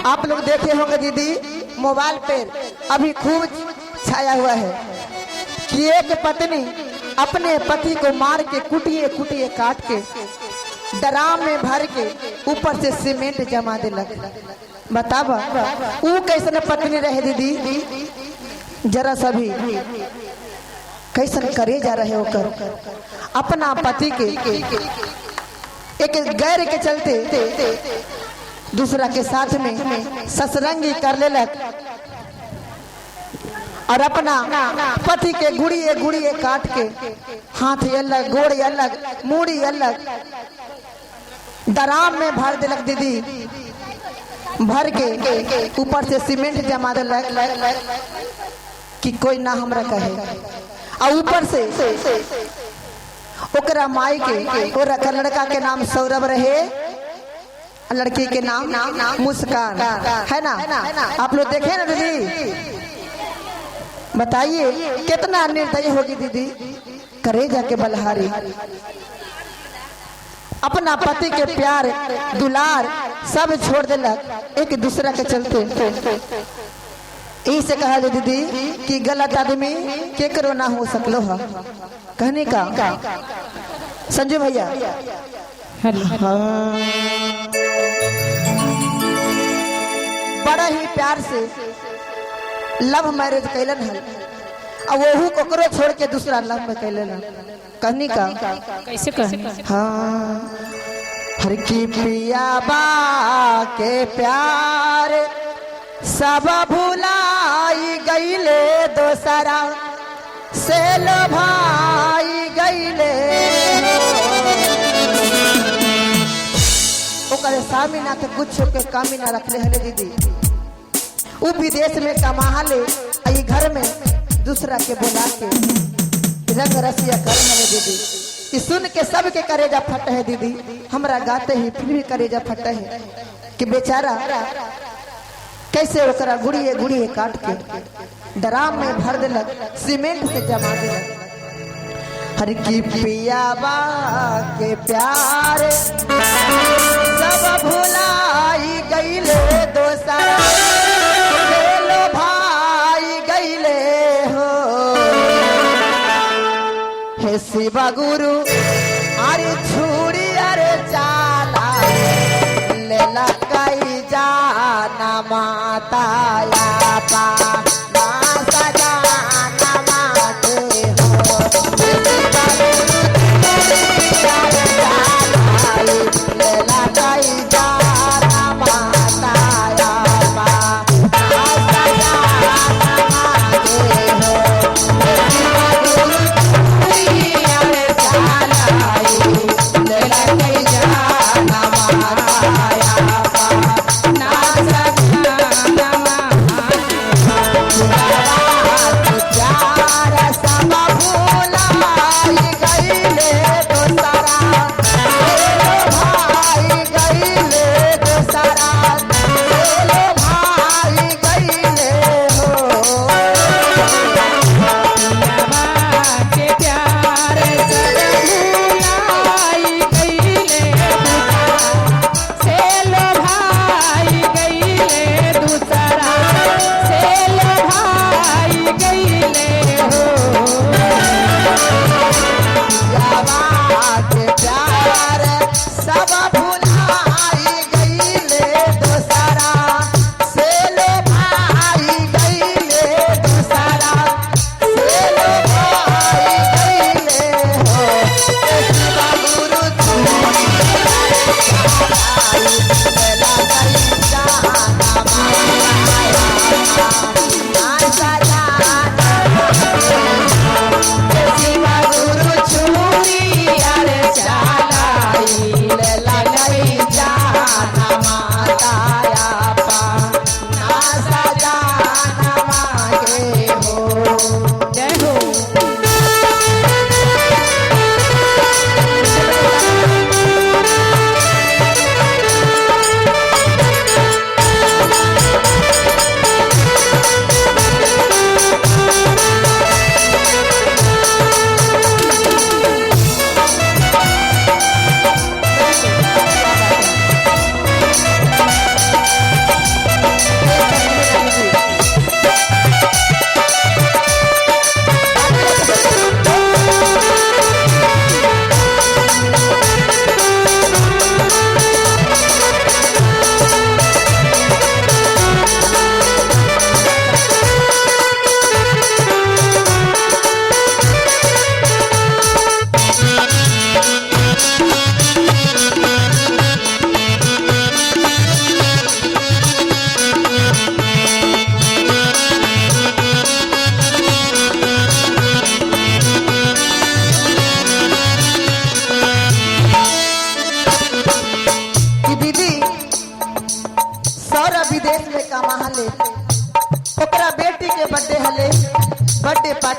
आप लोग देखे होंगे दीदी, मोबाइल पे अभी खूब छाया हुआ है कि एक पत्नी अपने पति को मार के कुटिए कुटिए काट के डराम में भर के ऊपर से सीमेंट जमा देलक। बताब ऊ कैसन पत्नी रहे दीदी? जरा सभी कैसन करे जा रहे होकर अपना पति के एक गैर के चलते दूसरा के साथ में ससरंगी कर लेलक और अपना पति के गुड़िए गुड़िए काट के हाथ अलग, गोड़ अलग, मूड़ी अलग डराम में भर दिलक दीदी। भर के ऊपर से सीमेंट जमा दिलक कि कोई ना हमरा कहे। और ऊपर से ओकरा माई के और लड़का के नाम सौरभ रहे, लड़की के नाम मुस्कान है ना। आप लोग देखे ना दीदी? बताइए कितना निर्दयी होगी दीदी। करे जाके बलहारी अपना पति के प्यार दुलार सब छोड़ दिलक एक दूसरा के चलते। इसे कहा जो दीदी कि गलत आदमी केकरो ना हो सकलो है। कहने का संजू भैया। हेलो। हाँ। बड़ा ही प्यार से लव मैरिज कैलन हल और वहू ककरो छोड़ के दूसरा लव में कैलन हल। कहनी का कैसे कहनी? हाँ, हर की पिया बा के प्यार सब भुलाई गईले, दोसरा से लो भाई गईले। ओकर स्वामीनाथ कुछ के कमी ना रखले हले दीदी। उ विदेश में कमा ले, आई घर में दूसरा के बुला के रंग रसिया कर हले दीदी। ई सुन के सबके करेजा फट है दीदी। हमरा गाते ही फिर भी करेजा फट है कि बेचारा कैसे ओकरा गुड़िए गुड़िए काट के डराम में भर दिलक, सीमेंट से जमा दिलक। हर की पियाबा के प्यार सब भुलाई गईले, दोसरा लो भाई गईले हो। हे शिवा गुरु अरे छुरी अरे चाला लेला कई जाना माता या पा ना सजाना माते हो। हे शिवा गुरु छुरी अरे चाला लेला कई जाना माता या पा ना सजाना माते हो। हे शिवा गुरु छुरी अरे चाला लेला कई जाना माता या पा ना सजाना माते।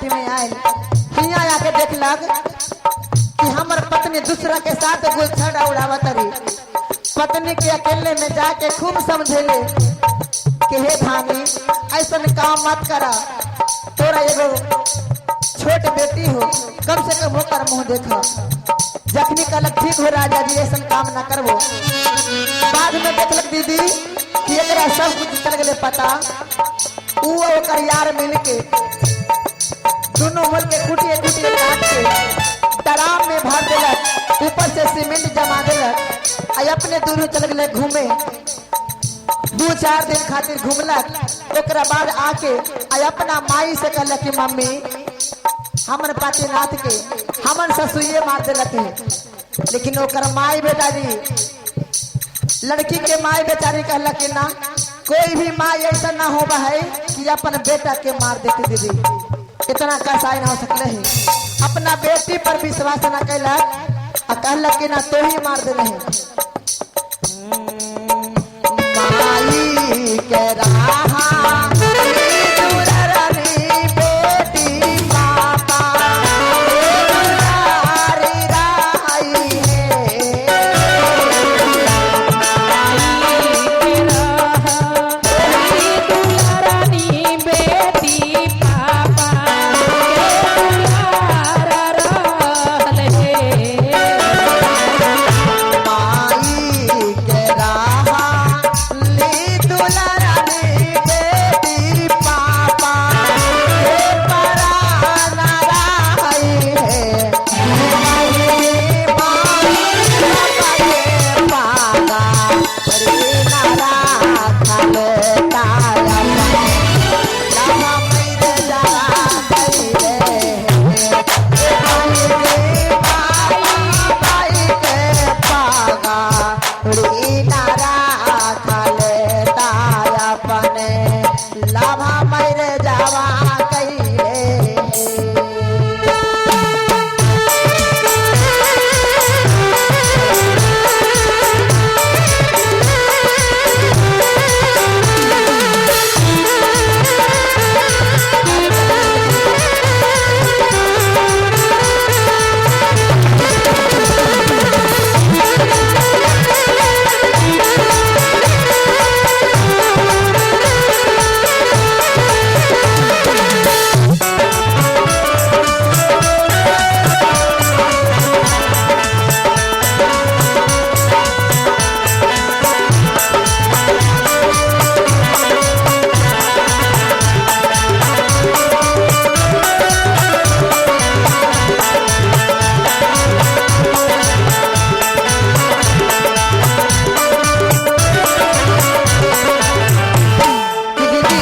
कुटी में आयल, हिया आके देखलक कि हमर पत्नी दूसरा के साथ गुलछड़ा उड़ावत रही। पत्नी के अकेले में जाके खूब समझेले कि हे धानी ऐसा काम मत करा, तोरा एगो छोट बेटी हो, कम से कम होकर मुंह देखा। जखनी कहलक ठीक हो राजा जी ऐसा काम ना करबो। बाद में देखलक दीदी कि एकरा सब कुछ चल गए पता, ऊ ओकर यार मिल के दोनों मिल के कुटिए कुटिए काट के डराम में भर देलक, ऊपर से सीमेंट जमा देलक आ अपने दोनों चल गए घूमे। 2-4 दिन खातिर घूमलक, ओकरा बाद आके आ अपना माई से कहलक कि मम्मी हमर पतिनाथ के हमर ससुए मार देलक है। लेकिन ओकर माई बेचारी लड़की के माई बेचारी कहलक कि ना कोई भी माँ ऐसा ना होगा है कि अपन बेटा के मार देती दीदी, इतना कसाई ना हो सकले है। अपना बेटी पर विश्वास ना कैलक आ कहलक कि ना तो ही मार देले है। माई के राहा बेटी पापा राई है। बेटी पापा माई के राहा ली दुलारानी बेटी पापा के पराना राई है। माई माई पापा के पागा रे नारा खले तारा लामा मेरे जा गई रे। माई रे माई के पागा रे नारा खले तारा पने लाभा मेरे जावा गई रे। कि दीदी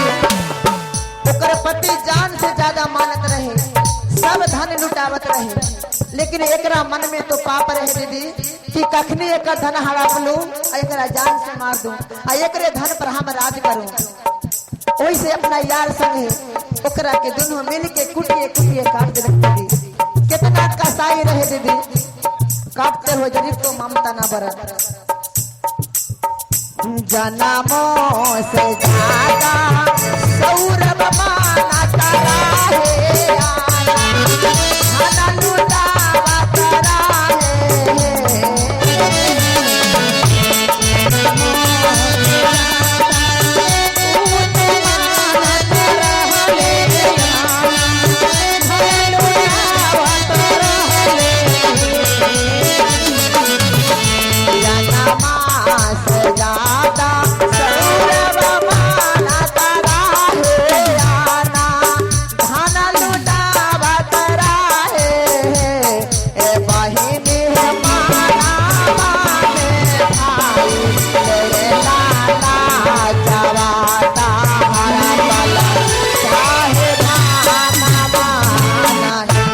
ओकर पति जान से ज्यादा मानत रहे, सब धन लुटावत रहे, लेकिन एकरा मन में तो पाप रहे दीदी कि कखनी एकर धन हड़प लूं आ एकरा जान से मार दूं आ एकरे धन पर हम राज करूं। ओहि से अपना यार संगे ओकरा के दोनों मिल के कुटिए कुटिए काट देलक दीदी। कितना कसाई रहे दीदी, काटते हुए जरी तो ममता ना बरत। जन्मों से ज्यादा सौरभ माना तारा है आना, धन लुटावा तारा है। से ज्यादा सौरभ माना तारा है आना, धन लुटावा तारा है। ए बहिनी है माना माने भाई मेरे लाला जवाता हरा बला चाहे भाना माना है।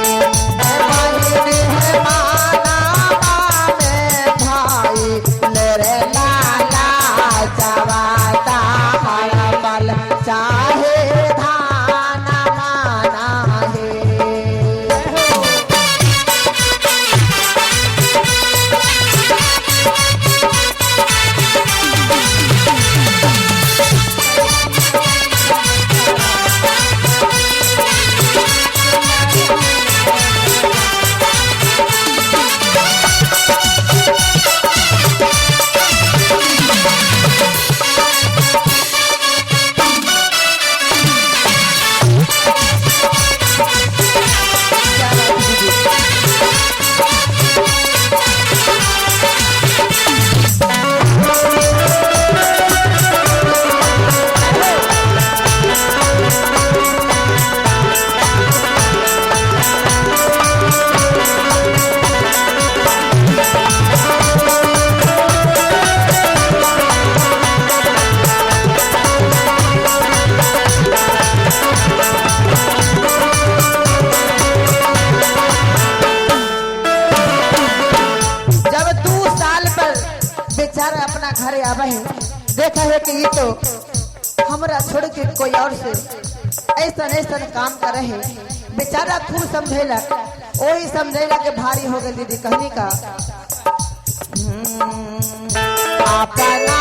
ए बहिनी है माना माने भाई मेरे लाला जवाता हरा बला चाहे धाना माना है। अपना घरे आवे है, देखा है कि ये तो हमरा छोड़ के कोई और से ऐसा ऐसा काम करे है। बेचारा खूब समझेला, वही समझेला के भारी हो गई दीदी। कहने का अपना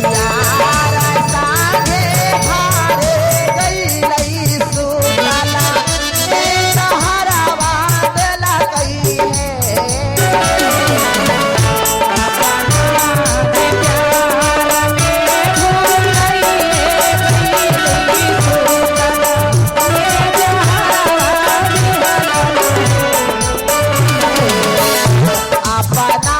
यार साथे भारे गईलई सुतला, ए सहारावा देला गई है। अपना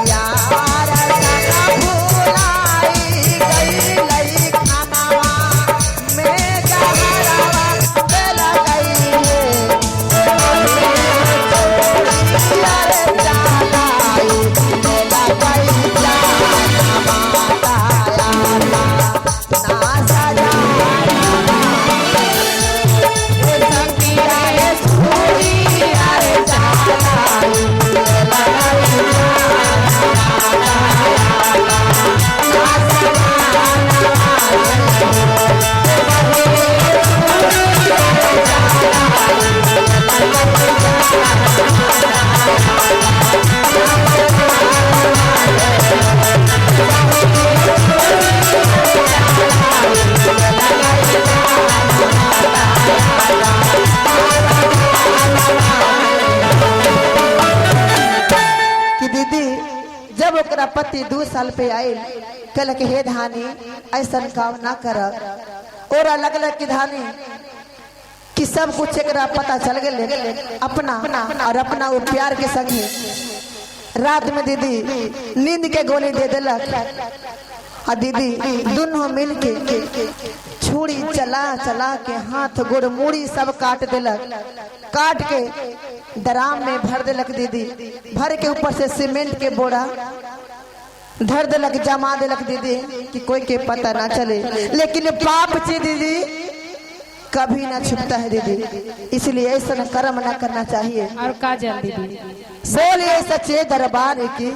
यार सना भुलाई गईलई खानावा में जहरवा देला गई है। यार चालाई देला गई जाना माता ना सजा सखिया रे सूरी यार चालाई देला गई कि दीदी जब ओकरा पति 2 साल पे आयल, कहलक हे धानी ऐसा काम ना कर। ओरा लगल कि धानी कि सब कुछ एकरा पता चल गए अपना और अपना वो प्यार के संगे रात में दीदी नींद के गोली दे दिलक आ दीदी दोनों मिल के छुरी चला चला के हाथ गोड़ मूड़ी सब काट दिलक। काट के डराम में भर दिलक दीदी, भर के ऊपर से सीमेंट के बोरा धर दिलक, जमा दिलक दीदी कि कोई के पता ना चले। लेकिन पाप ची दीदी कभी ना छुपता है दीदी, इसलिए ऐसा कर्म ना करना चाहिए। और काजल दीदी बोलिए सच्चे दरबार की।